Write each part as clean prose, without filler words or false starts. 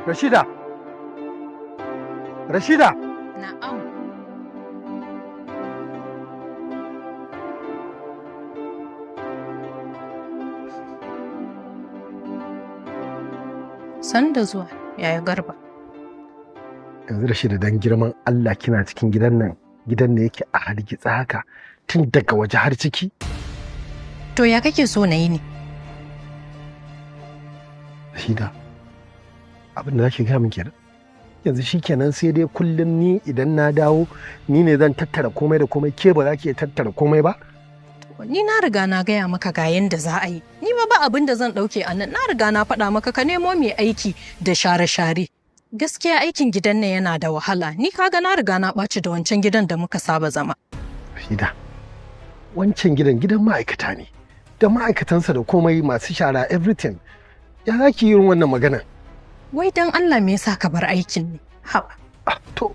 Rashida! Rashida! Na'am. San da zuwa, yaya Garba. Yanzu Rashida, dan girman Allah kina cikin gidan nan, gidan ne yake a hargitsa haka tun daga waje har ciki. To ya kake so na yi ne? Rashida, abin da zaki gaya min kenan. Yanzu shikenan sai dai kullum ni idan na dawo ni ne zan tattara komai da komai, ke ba za ki iya tattara komai ba? Ni na riga na gaya maka ga yanda za a yi. Ni ma ba abin da zan ɗauke a nan. Na riga na faɗa maka ka nemo mai aiki da share-share. Gaskiya aikin gidan nan yana da wahala. Ni kaga na riga na ɓaci da wancan gidan da muka saba zama. Rashida, wancan gidan gidan ma'aikata ne. Da ma'aikatansa da komai masu shara everything. Ya za ki yi irin wannan magana? Wai dan Allah me yasa ka bar aikin ne? Haba. Ah, to,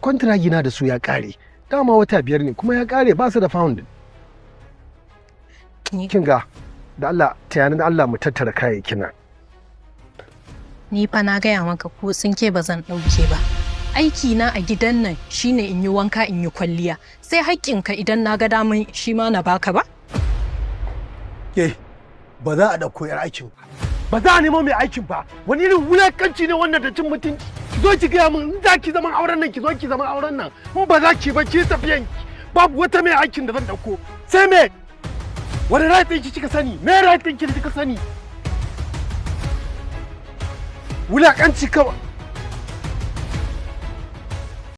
kwantiragi na da su ya ƙare. Dama wata 5 ne kuma ya ƙare, ba su da found. Kin ga, da Allah, tayani da Allah mu tattara kayayyakin nan. Ni fa na gaya maka ko tsinke ba zan ɗauke ba. Aiki na a gidan nan shine in yi wanka in yi kwalliya. Sai haƙƙinka idan na ga daman shi ma na baka ba? Ke, ba za a ɗauko 'yar aikin ba. Ba za a nemo mai aikin ba. Wani irin wulakanci ne wannan da cin mutunci. Ki zo ki gaya min in za ki zaman auren nan, ki zo ki zaman auren nan. In ba za ki ba ki tafiyan ki. Babu wata mai aikin da zan ɗauko. Sai me? Wani right ɗinki kika sani? Me right ɗinki da kika sani? Wulakanci kawai.